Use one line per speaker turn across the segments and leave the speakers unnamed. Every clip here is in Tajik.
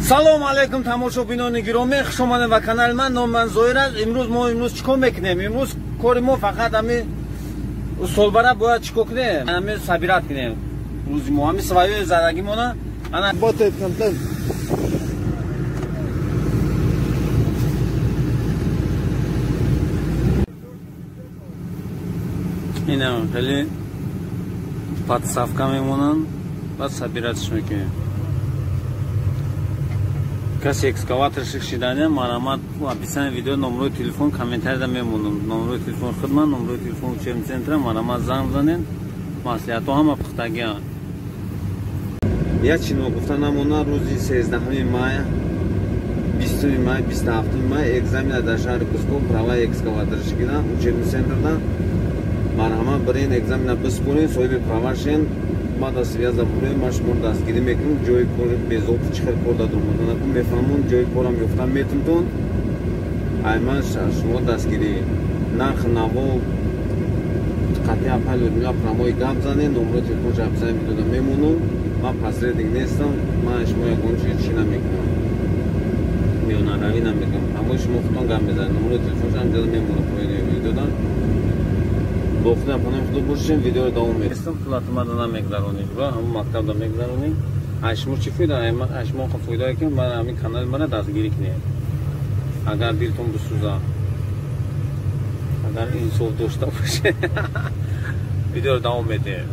Салом алейкум тамошобинони гиромӣ, хуш омадед ба канали ман. Номи ман Зоир аст. Имрӯз мо имрӯз чӣ кор мекунем? Имрӯз кори мо фақат ҳами усолбара бояд чӣ кор кунем? Ҳами собират кунем. Рӯзи мо ҳами сваёи задагимона ана
Работает контент.
Ина хеле подставка мемонанд, баъд собиратш мекунем. Каси экскаватор шидания марамат описание видео номрои телефон комментарийда мемонам. Номрои телефон хидмат, номрои телефон учебный центра марамат занг занен. Маслиҳатҳо ҳама пухтагианд. Як чи ногуфта намона, рӯзи 13 май, 20 май, 27 май экзамена дар шаҳри Кусков права экскаватор шигида учебный центрда. Марҳамат бирен экзамена биспорен, соҳиби права шен. Ма да связа бурем, ма шуморо дастгирӣ мекунем. Ҷои кори безоб чӣ хел кор дадум накун мефаҳмон, ҷои корам ёфта метунтон. Ай ман шумо дастгирӣ. Нарх наво қатъи апай Людмила прямой гап занен, номрои телефонша описание видеода мемонам. Ман посредник нестам, ман шумо ягон чиз чӣ намекунам, миёнаравӣ намекунам. Ҳамои шумо худтон гап мезанед, номрои телефонша ҳамҷода мемонам поёни видеода. Бо худам паноҳи худо бошем, видеоро давом медиҳем. Пулатумада намегзаронӣ, ҳамон мактабда мегзаронӣ. Аз шумо чӣ фоида? Аз шумо фоидае ки ман ҳамин канали мана дастгирӣ кунед. Агар дилтон бисӯза, агар инсоф дошта бошед, видеоро давом медиҳем.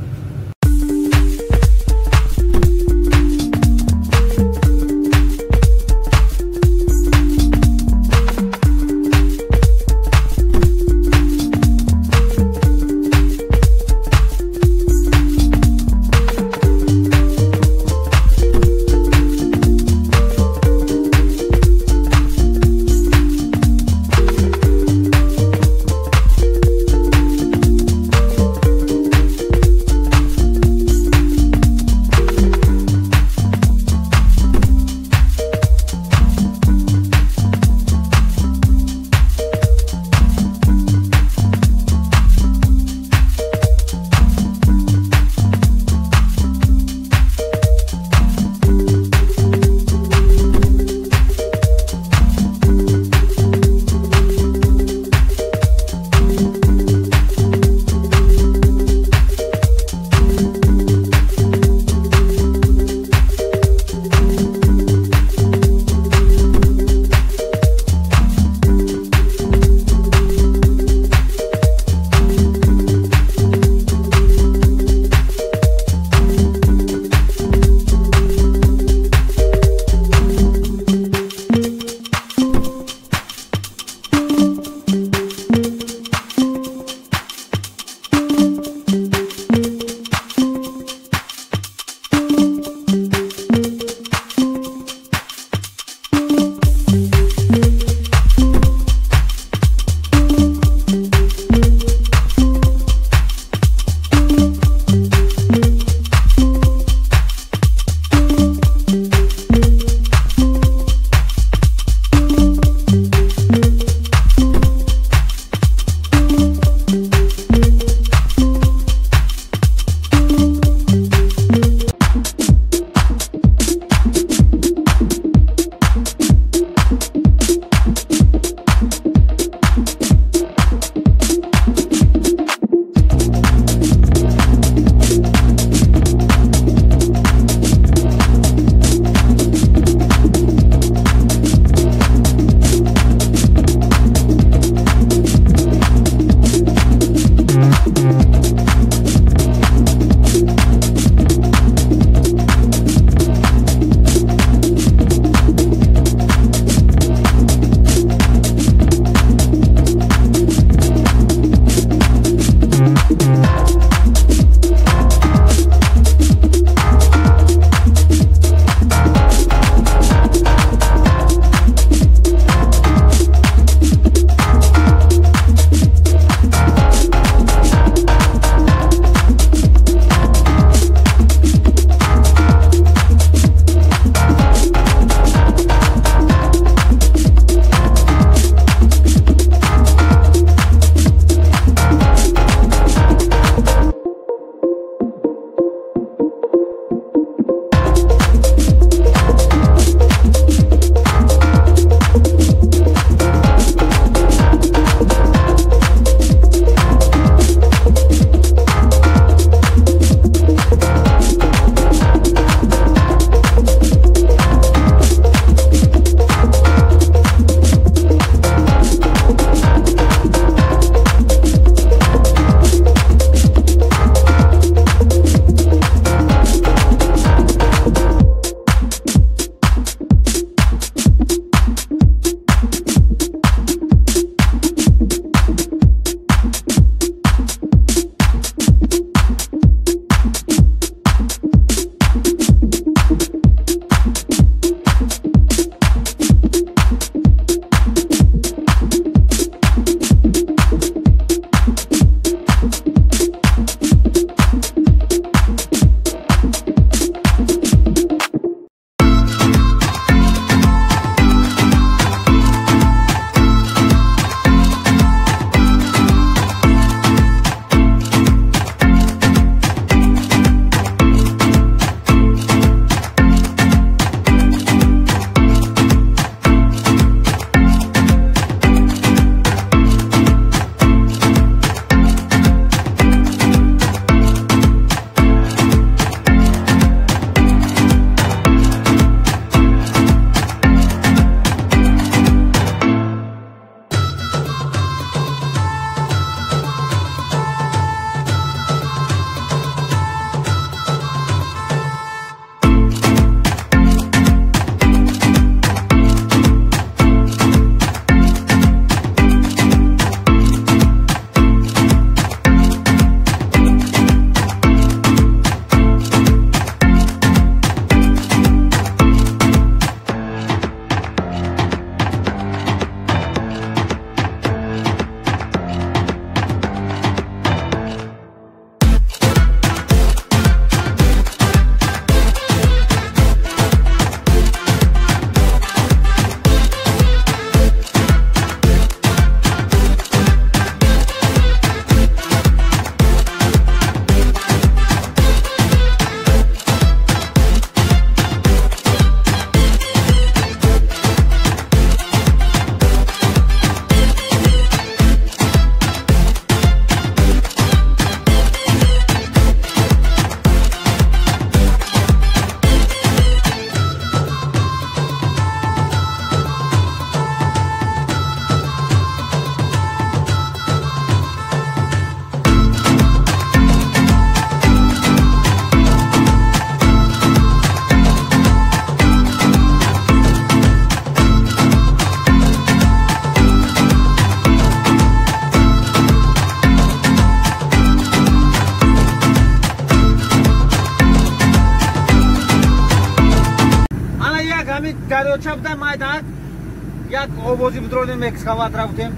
Як овози бидронем экскаватора бутем.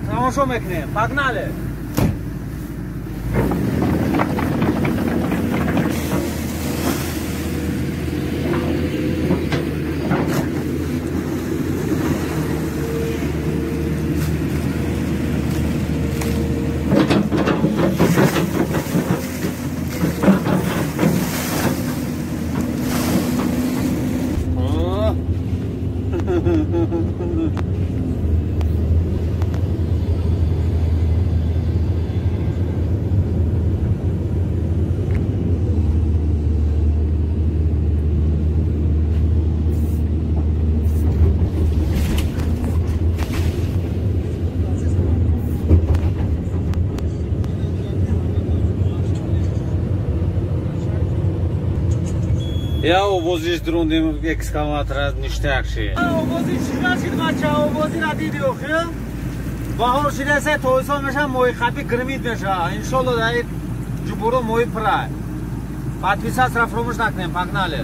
Тамошо мекунем. Погнали! Я овозиш дрондем экскаватора ништяк ши. Овози чӣ шид бача, овози ра диди охир. Баҳор шидасе тоисон меша, моҳи қапи гирмид меша. Иншолло дар ҷубуро моҳи пурай. Подписаться фаромӯш накунем, погнали.